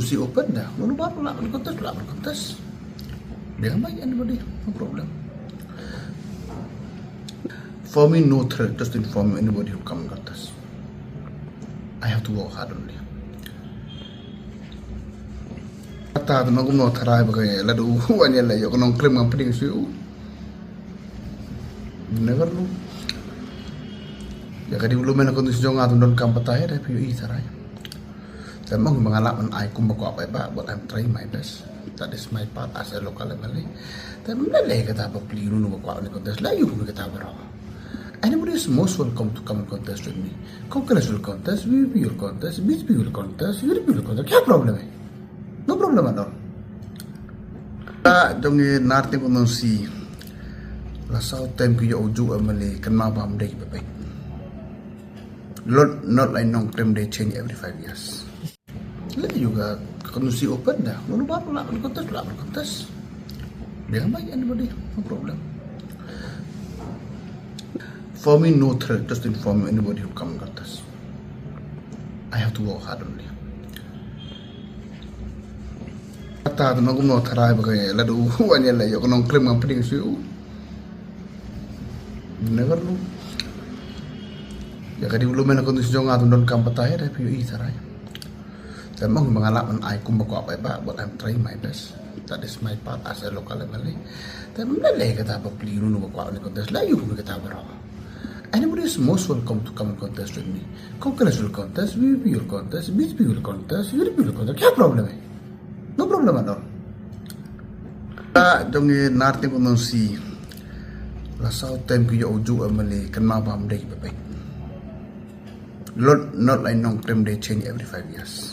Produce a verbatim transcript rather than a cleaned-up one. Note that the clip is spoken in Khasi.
See open da. No, no, ba, la, contest, la, contest. Bilang baik anybody, no problem. For me, no threat. Just inform anybody who come contest. I have to work hard only. Kata tu nong no tharai bagai ladu wan ya la yok nong krim ngam peding siu. Never know. Ya kadi belum mana kondisi jong atu don kam patai da piu i tharai. Te mong ba nga lah ban ai kum ba kwah bai ba, but I'm trying my best. That is my part as a local M L A. Te mong leh kata ba pli nu ba kwah ni contest la yu kum kata ba ro. Anybody is most welcome to come and contest with me. Congress will contest, V P P will contest, B J P will contest, U D P will contest. Kya problem hai? No problem at all. Ta jong i nar te ko non si. La sau tem ki yo ju M L A kan ma bam dei ba pek. Lot not like nong tem dei change every five years. Let you ga kanu si open da. No, no, ba, la, contest, la, contest. Bilang baik anybody, no problem. For me, no threat. Just inform anybody who come contest. I have to work hard only. Kata tu nong no tharai bagai ladu wan ya la yok nong krim ngam peding siu. Never know. Ya kadi belum mana kondisi jong atu don kam patai da piu i tharai. Te mong ba nga lah ban ai kum ba kwah bai ba, but I'm trying my best. That is my part as a local M L A. Te mong leh kata ba pli nu ba kwah ni contest la yu kum kata ba ro. Anybody is most welcome to come and contest with me. Congress will contest, V P P will contest, B J P will contest, U D P will contest. Kya problem hai? No problem at all. Ta jong i nar te ko non si. La sau tem ki yo ju M L A kan ma bam dei ba pek. Lot not like nong tem dei change every five years.